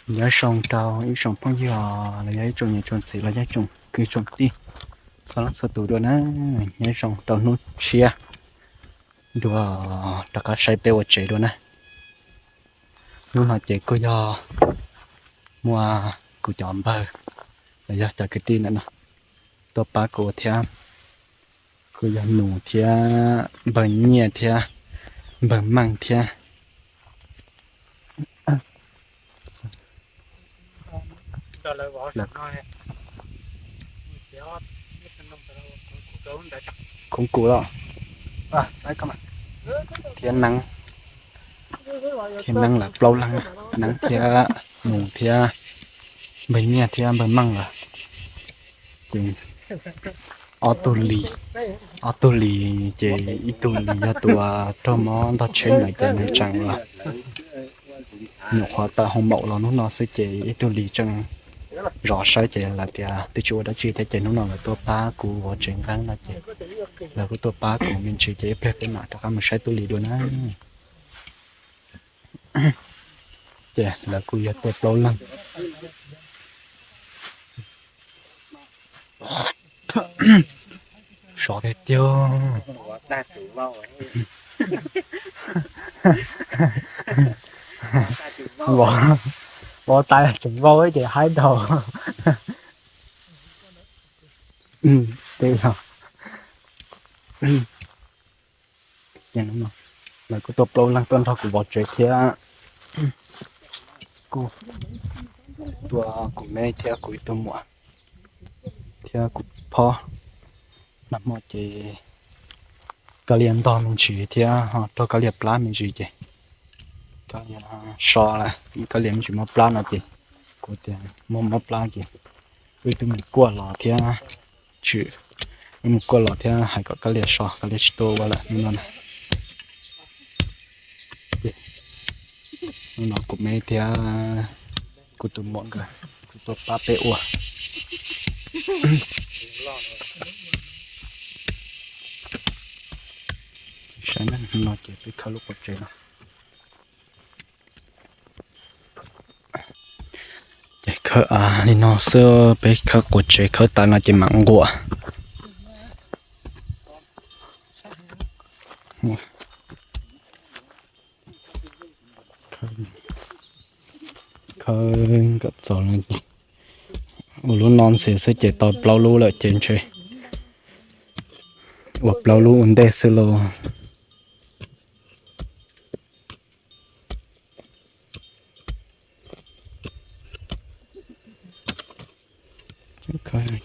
Nyob zoo rau ib tsoom phooj ywg los yog ib tsoom niam tsoom txiv los yog tsoom kwv tsoom tij txhua leej txhua tus dua na. Nyob zoo rau hnub tshiab dua, rov qab saib peb ua tsev dua na. Hnub no ces kuj yog muaj kuv cov npawg los yog cov kwv tij ntawm no tuaj pab kuv thiab, kuj yog Nus thiab npawg Nyiaj thiab npawg Meej thiab. Khoob kuv los thiab Neeb, thiab Neeb lawv plaub leeg, Neeb thiab Nus thiab npawg Nyiaj thiab npawg Meej lawm. Ces ob tug li, ob tug li, ces ib tug li yog tus uas raug mob ntog tsheb ntawd ces nws tseem nyuam qhuav tawm hoo maum los hnub no xwb, ces ib tug li tseem zov saib ces lawv tias twb tsis ua dab tsi thiab ces hnub no lawv tuaj pab kuv vov tsev nqeeb no ces lawv kuj tuaj pab kuv me ntsis ces ib pliag peb mam rov qab mus saib tug li dua na. Ces lawv kuj yog tuaj plaub leeg. Sov tiag tiag. Vov tas tseem vau ces haib dhau. Tej lawv kuj tuaj plaub leeg tuaj nrog kuv vov tsev thiab, kuj tuaj kuv me thiab kuv ib tug muam thiab kuv phob. Nag hmo ces Kab Lias ntog me ntsis thiab ho raug Kab Lias plab me ntsis ces Kab Lias so lawm, Kab Lias me ntsis mob plab no ces kuv tias mob mob plab ces wb twb mus kuaj los thiab, tshwm, wb mus kuaj los thiab hais kom Kab Lias so, Kab Lias tsis tuaj ua lawm hnub no na. Hnub no kuv me thiab kuv tus muam nkawd kuj tuaj pab peb ua. Saib na, hnub no ces peb khawb lub quav tsev no. Ces khawb li no xwb, peb khawb quav tsev khawb tas no ces mam nquam. Khawb nkawm txaus no ces ua lub no ntxiv xwb ces tau plaub lub lawm ces ntshe ua plaub lub ua ntej xwb lauj.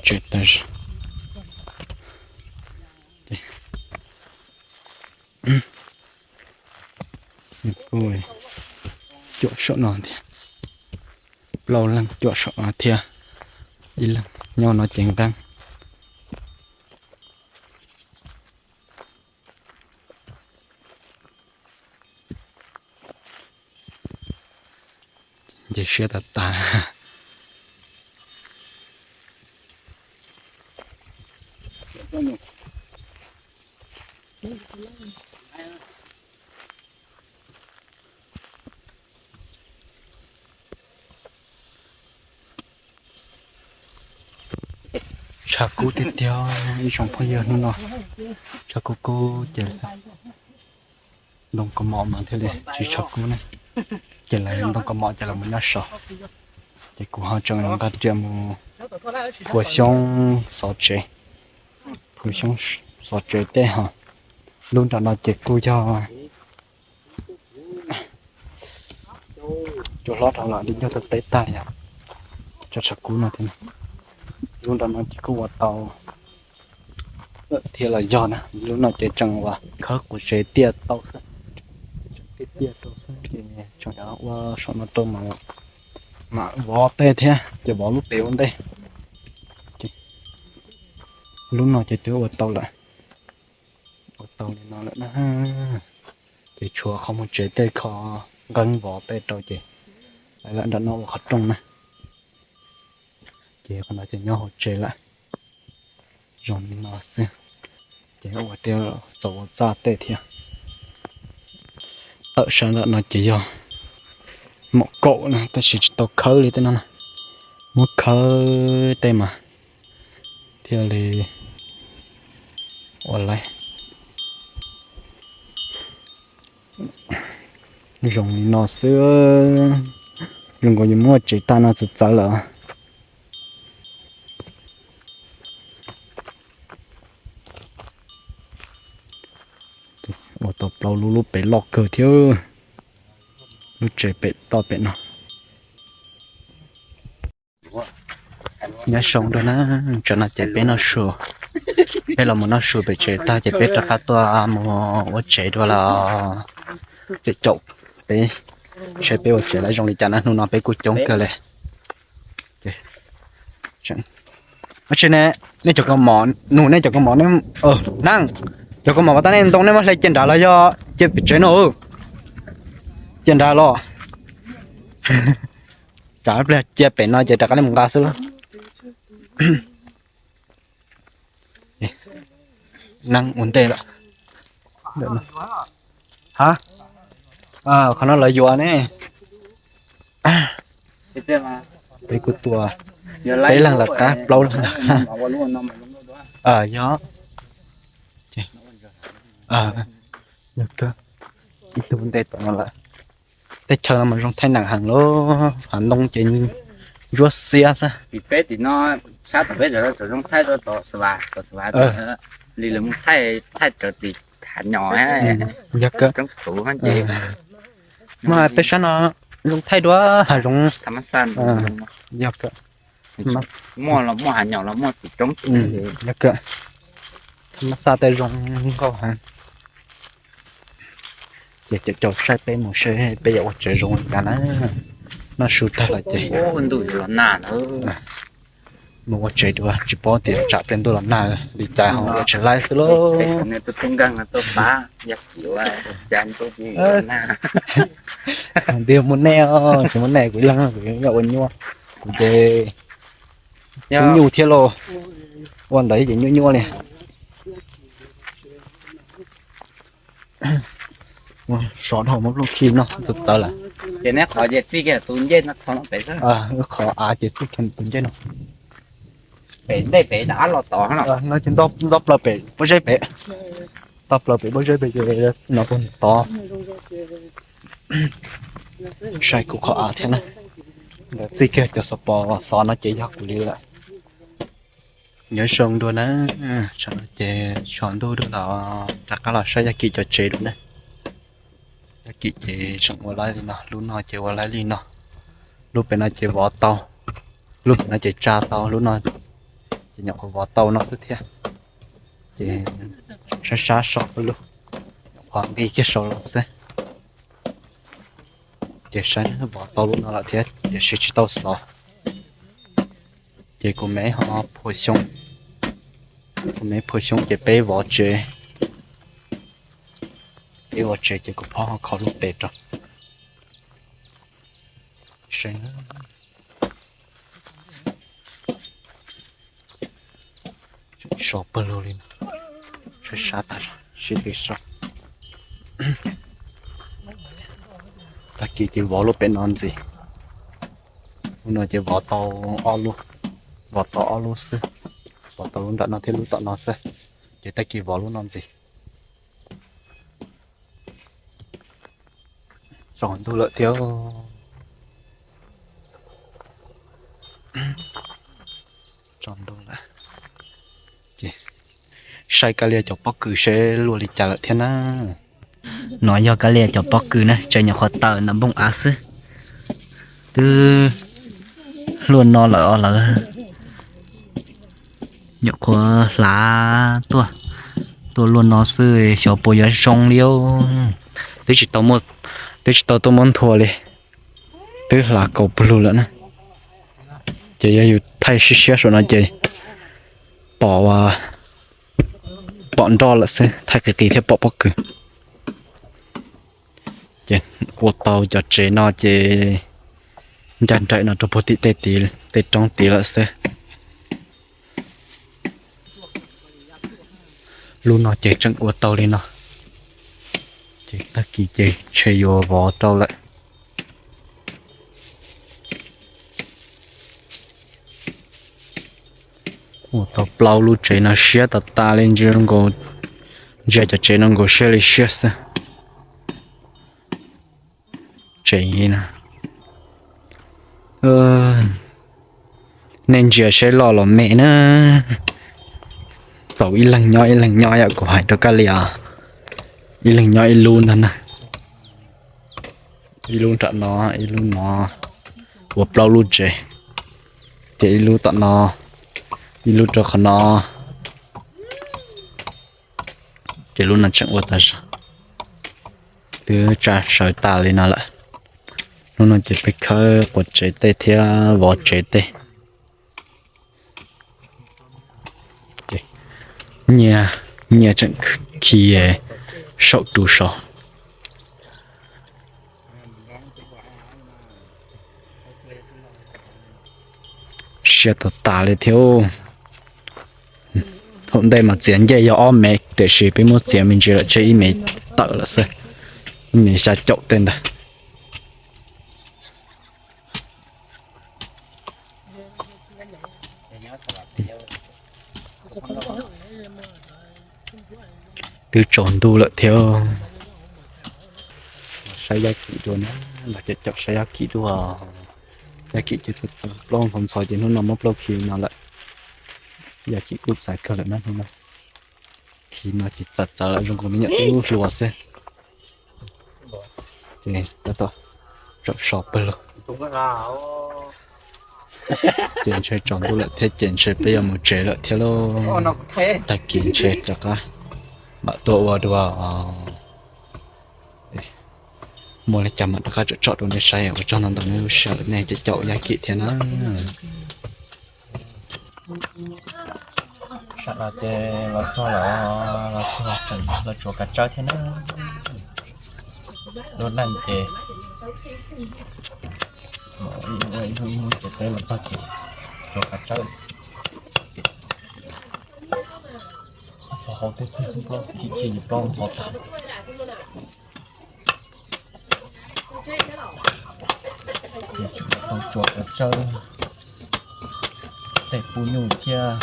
Tsev tas zog. Kuj cuam saum no thiab, plaub leeg cuam saum no thiab, ib leeg nyob no ces nqeeb. Nce siab tas tas. Tshav kub tiag tiag ib tsoom phooj ywg, hnub no tshav kub kub ces ntoo kaus mom mas thiaj li tsis tshav kub ne, ces lawv ntoo kaus mom ces lawv mus nyob so. Ces kuv ho tseem nqa riam mus phua xyoob xov tsev, phua xyoob xov tsev tej ho. Lub nram no ces kuj yog cua hlob rau los di ncauj tau teb tag li os, cov tshav kub no thiab. Lub nram no ces kuj ua tau thiab los yog na, lub no ces tseem ua khawb quav tsev tiaj tau xwb, tiaj tiaj rau xwb ces tseem ua saum no rau mas mam vov tej thiab ces vov lub pem ua ntej. Lub no ces twb ua tau lawm, ua tau li no lawm na. Ces tshuav qhov muag tsev tej kho nqeeb vov tej rau ces lawv nram no ua qhov rooj na. Ces qhov no ces nyob hauv tsev lawm, zoo li no xwb. Ces ua tej txaus ua txaj tej thiab. Tawm sab nram no ces yog Mom kaum na tab sis tsis tau khawb li tej no na. Muab khawb tej mas thiaj li ua laib. Zoo li no xwb, zoo nkaus yuav muab tsev tag no txawv txawv lawm. Ua tau plaub lub, lub pem loj kawg thiab. Lub tsev pem toj pem no. Nyob zoo dua na, tsam no ces peb noj su, peb los mus noj su pem tsev tag ces peb rov qab tuaj mus ua tsev dua los. Ces caum peb saib peb ua tsev lawv zoo li cas na, hnub no peb kuj coob kawg li. Ab tsi ne, nej cov kaus mom, nug nej cov kaus mom, Neeb, cov kaus mom pas tab nej ntoo nej muab hle cia nrad los yog cia pem tsev no? Cia nrad los? Tsam pliag cia pem no ces rov qab li mus nqa xwb lauj. Neeb ua ntej lawm. Ha, qhov no lawv yuav ne. Peb kuj tua peb leeg lawv qab, plaub leeg lawv qab. Yog, yog kawg, ib tug ntej tom no lawm. Teb chaws no mas zoo thaij neem heev lauj, hav ntoo ces ntsuab xiab xwb. Tim peb tim no, sab tom peb tom zoo thaij rau tom Xav Vas, tom Xav Vas li lawv mus thaij, thaij raws tim hav nyom. Yog kawg, muaj peb sab no zoo thaij dua hav zoov. Yog kawg, muaj los muaj hav nyom los muaj tim roob. Yog kawg, thaj mab xaj tej zoo nkauj heev. Ces caum caum saib peb mus seb peb yuav ua tsev zoo li cas na. Noj su tag lawm ces mus ua tsev dua, tsis paub tias tsam pliag ntuj los nag li cas ho ua tsis laib xwb lauj. Ntiag muaj nej os, tsis muaj nej kuv ib leeg kuv yeej ua nyuaj, kuv ces kuv nyuj thiab lauj, ua ntawd ces nyuaj nyuaj li. Sov dhau muab plooj khi noj txawv txawv lawm. Ces neb qhov ces txij kiag tus ncej no txog no pem xwb. Wb qhov av ces txij kiag tus ncej no. Pem ntej pem dab los tod no. Ces nto plaws pem pob zeb pem, nto plaws pem pob zeb pem ces no tod. Saib kuv qhov av thiab na. Ntawd txij kiag cov xov pos xov no ces yog kuv li lawm. Nyob zoo dua na, tsam no ces tsaus ntuj dua los rov qab los saib Yaj Kim cov tsev dua na. Yaj Kim ces tseem ua laib li no, lub no ces ua laib li no. Lub pem no ces vov tau, lub pem no ces tsa tau, lub no ces nyuam qhuav vov tau no xwb thiab. Ces sab sab so lub, nyuam qhuav nqis kiag saud los xwb. Ces saib vov tau lub no lawm thiab tiam sis tsis tau xov. Ces kuv me ho phua xyoob, kuv me phua xyoob ces peb vov tsev, peb vov tsev ces kuv phob ho kho lub pem rau. So pawg lug li no, sab sab tas zog sib tw so. Tag kis ces vov lub pem no ntxiv. Lub no ces vov tau ob lub, vov tau ob lub xwb, vov tau lub nram no thiab lub tom no xwb. Ces tag kis vov lub no ntxiv. Tsaus ntuj lawm thiab. Tsaus ntuj lawm. Ces saib Kab Lia cov pob kws seb luaj li cas lawm thiab na. No yog Kab Lia cov pob kws na, tseem nyuam qhuav tawm ntawm npoo av xwb. Twb luaj no lawm os lawv. Nyuam qhuav hlav tuaj, tuaj luaj no xwb xyov puas yuav zoo li. Twb tsis tau, twb tsis tau tuaj muab nthua li. Twb hlav kaum pawg lug lawm na. Ces yog yus thaij siab siab saum no ces pom, pom nroj lawm xwb, thaij qis qis thiaj pom pob kws. Ces ua tau cov tsev no ces ncaj nraim no rau puag tim tej roob tid lawm xwb. Lub no ces tseem ua tau li no, ces tag kis ces ntshe yuav vov rau lawm. Ua tau plaub lub tsev no siab tas tas li, ntsia zoo nkaus, ntsia cov tsev no nkaus siab li siab xwb. Tsev no, nej ntsia saib loj los me na. Txaus ib leeg nyob ib leeg nyob yom, kuv hais rau koj li os. Ib leeg nyob ib lub ntag na. Ib lub nram no, ib lub no, ua plaub lub tsev. Ces ib lub tom no, ib lub rau qhov no. Ces lub no tseem ua tag zog, twb tsa sawv tas li no lawm. Hnub no ces peb khawb quav tsev tej thiab vov tsev tej. Nyias, nyias tseem khi saum ru saud. Siab tas tas li thiab. Thaum ntej mas txiav ncej yog ob mev, tiam sis peb muab txiav me ntsis lawm tseg ib mev tawm lawm xwb, ib mev xya caum tej ntawd. Twb tsaus ntuj lawm thiab. Saib Yaj Kim dua na, los caum caum saib Yaj Kim dua. Yaj Kim ces txaus plaub ntxhov ntxhov ces hnub no muab plaub khi no lawm. Yaj Kim kuj txav kawg lawm na hnub no. Khi no ces txav txawv lawm zoo nkaus me nyuam tub hluas xwb. Ces tab tom tsaum so pawg lug. Ces ntshe tsaus ntuj lawm thiab ces ntshe peb yuav mus tsev lawm thiab lauj. Tag kis ntshe rov qab mam tuaj ua dua. Muaj li cas mam rov qab tsom tsom rau nej saib, ua tsaug ntau ntau nej lub sij hawm nej caum caum Yaj Kim thiab na. Sawv daws ces los txog lawm, los txog tseem los tsuav kav tsawb thiab na. Lub neej ces ib hnub ib hnub ces peb los txog ces tsuav kav tsawb. Txog hauv tej teg plaub, chim chim plaub ntxhov tag. Tsuav kav tsawb, tej pub nyuj thiab.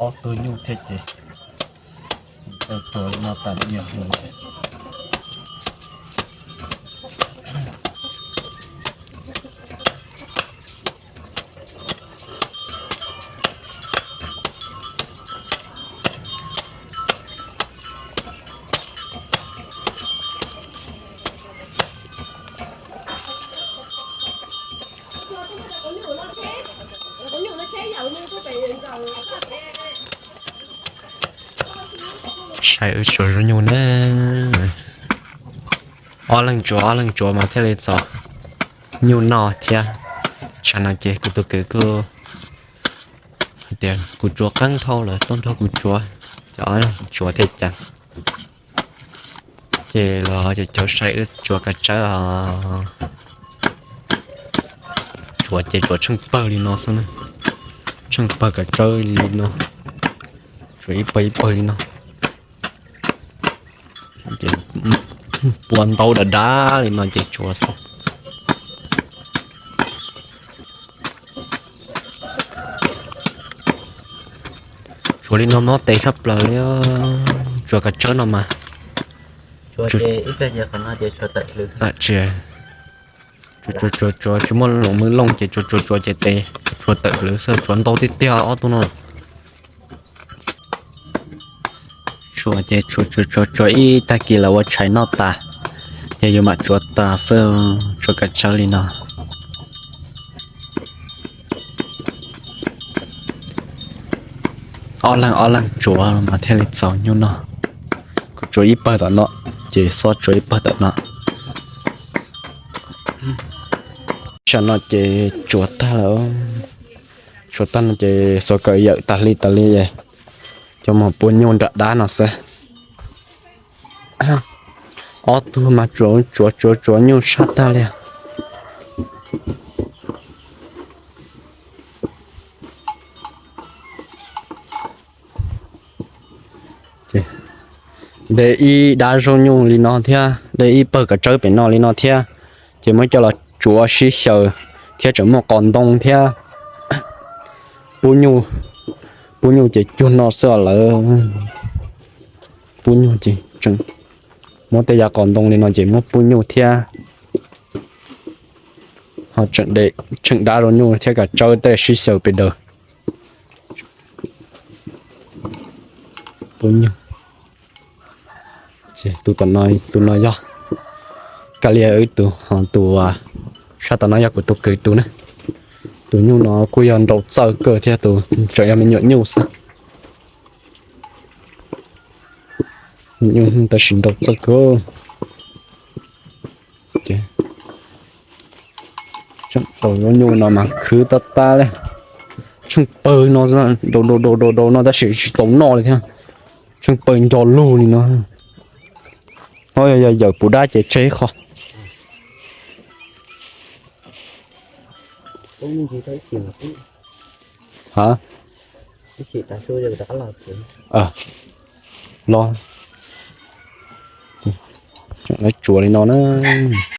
Ob tug nyuj thiab ces tsuav li no tas nyuag hmo. Saib wb tsuav zoo nyuj na. Ob leeg tsuav ob leeg tsuav mas thiaj li txaus nyuj noj thiab. Tsam no ces kuv tus kwv kuj hais tias kuv tsuav qeeb dhau lawm, tuaj nrog kuv tsuav, ces ob leeg tsuav thiaj cas. Ces los ces caum saib wb tsuav kav tsawb os. Tsuav ces tsuav tsheej pawg li no xwb na, tsheej pawg kav tsawb li no, tsuav ib pawg ib pawg li no. Ces pua ntaub dav dav li no ces tsuav xwb. Tsuav li no mob tes tshaj plaws li, tsuav kav tsawb no mas. Tsis, tsuav tsuav tsuav tsis muaj loos mws looj ces tsuav tsuav tsuav ces tes tsuav tawm hlwv xwb, tsuav ntau tiag tiag ob tug no. Tsuav ces tsuav tsuav tsuav tsuav ib tag kis lawv ua tshais noj tas, ces yus mam tsuav tas xwb, tsuav kav tsawb li no. Ob leeg ob leeg tsuav mas thiaj li txaus nyuj noj. Kuv tsuav ib pawg tom no, ces Xob tsuav ib pawg tom no. Tsam no ces tsuav tag lawm, tsuav tag no ces Xob kawm yawm tas li tas li, coj mus pua nyuj nram dab no xwb. Ob tug mas tsuav tsuav tsuav tsuav nyuj sab tag li. De ib dab zaug nyuj li no thiab, de ib pawg kav tsawb pem no li no thiab, ces muab coj los tsuav sib xyaw thiab tseem muaj qos ntoo thiab. Pub nyuj, pub nyuj ces cuag no xwb lawm. Pub nyuj ces tseem muab tej yav qos ntoo li no ces muab pub nyuj thiab. Ho tseem dab zaug nyuj thiab kav tsawb tej sib xyaw pem daws. Pub nyuj. Tus tom no, tus no yog Kalias wb tus, ho tus sab tom no yog kuv tus kwv tus na. Tus nyuj no kuj yog nraus txawj kawg thiab, tus tseem yog me nyuam nyuj xwb. Nyuj tab sis nraus txawj kawg. Tseem tau lub nyuj no mas khwv tab tab li. Tsheej pawg no, dau dau dau dau dau no tab sis tsis tau noj li thiab. Tsheej pawg nco lug li no. Ho yog yawm puv dab ces tseg ib qho. Ha, los, lawv tsuav li no na.